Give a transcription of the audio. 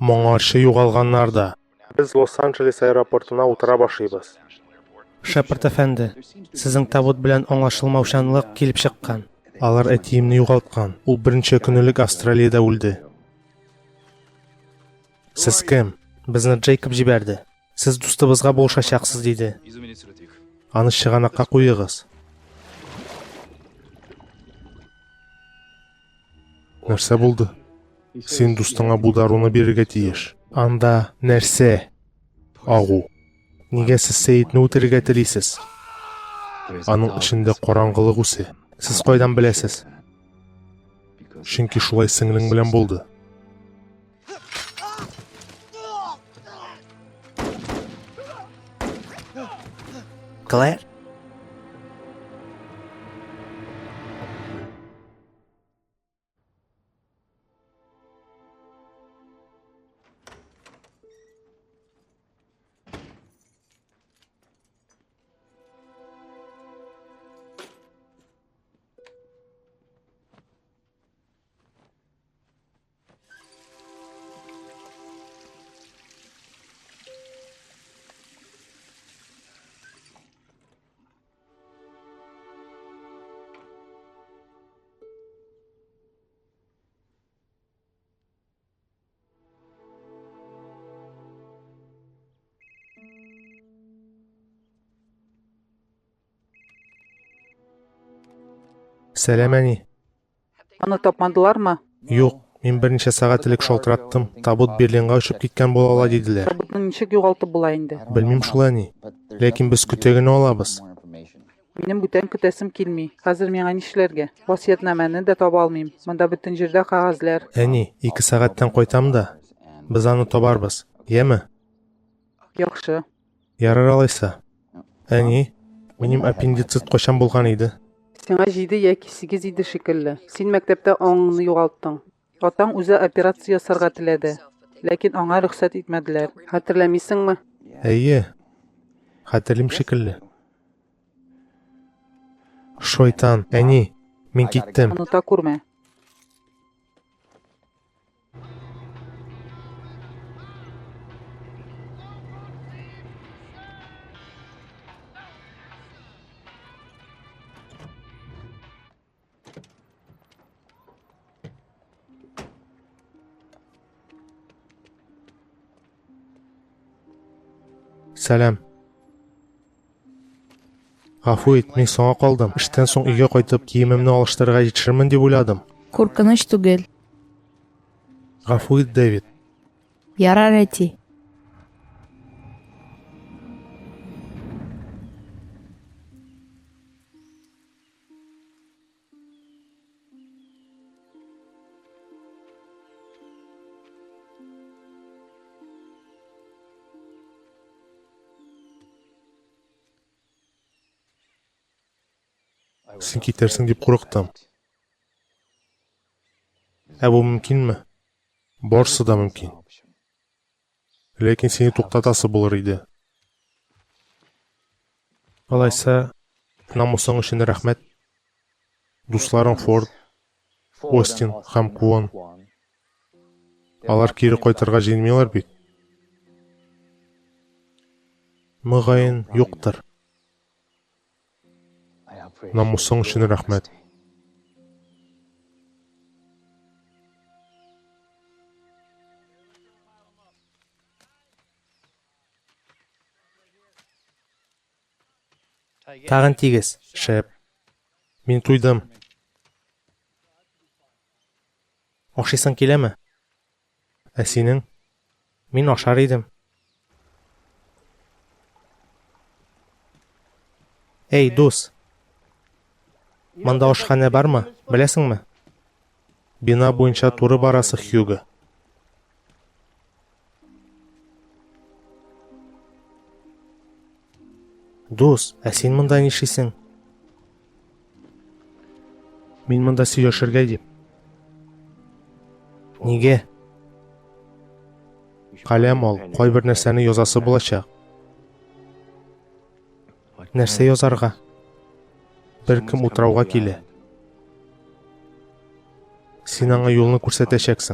Моңарчы югалганнар да. Без Лос-Анджелес аэропортына утыра башлыйбыз. Шепард әфәнде, сезнең табут белән аңлашылмаучанлык килеп чыккан. Алар әтиемне югалткан. Ул берничә көн элек Австралиядә үлде. Сез кем? Безне Джейкоб җибәрде. Сез дустыбызга булышачаксыз, диде. Аны чыганакка куегыз. Нәрсә булды? Син дустыңа бу даруны бирергә тиеш. Анда нәрсә? Агу. Нигә сез Сәетне үтерергә телисез? Аның эчендә караңгылык үсә. Сез кайдан беләсез? Чөнки шулай сеңлең белән булды. Клэр? Сәлам, әни. Аны тапмадылармы? Юк, мин берничә сәгать элек шалтыраттым. Табут Берлинга очып киткән була ала, диделәр. Табутны ничек югалтып була инде? Белмим шул, әни. Ләкин без көтә генә алабыз. Минем бүтән көтәсем килми. Хәзер миңа нишләргә? Васыятьнамәне дә таба алмыйм. Монда бөтен җирдә кәгазьләр. Әни, ике сәгатьтән кайтам да, без аны табарбыз, яме? Яхшы. Ярар алайса. Әни, минем аппендицит кайчан булган иде? Сиңа җиде яки сигез иде шикелле. Син мәктәптә аңыңны югалттың. Атаң үзе операция ясарга теләде, ләкин аңа рөхсәт итмәделәр. Хәтерләмисеңме? Әйе, хәтерлим шикелле. Шайтан, әни, мин киттем. Оныта күрмә. Сәлам. Гафу ит, мин соңа калдым. Эштән соң өйгә кайтып, киемемне алыштырырга җитешермен дип уйладым. Куркыныч түгел. Гафу ит, Дэвид. Ярар, әти. Син китәрсең дип курыктым. Ә бу мөмкинме? Барсы да мөмкин. Ләкин сине туктатасы булыр иде. Алайса, намусың өчен рәхмәт. Дусларың Форд, Остин һәм Куан. Алар кире кайтырга җыенмыйлар бит. Мөгаен, юктыр. Намусың өчен рәхмәт. Тагын тигез. Шәп. Мин туйдым. Ашыйсың киләме? Ә синең? Мин ашар идем. Эй, дус. Монда ашханә бармы? Беләсеңме? Бина буенча туры барасы, Хьюго. Дус, ә син монда нишлисең? Мин монда сөйләшергә дип. Нигә? Каләм ал, кайбер нәрсәне язасы булачак. Нәрсә язарга? Беркем утрауга килә. Син аңа юлны күрсәтәчәксең.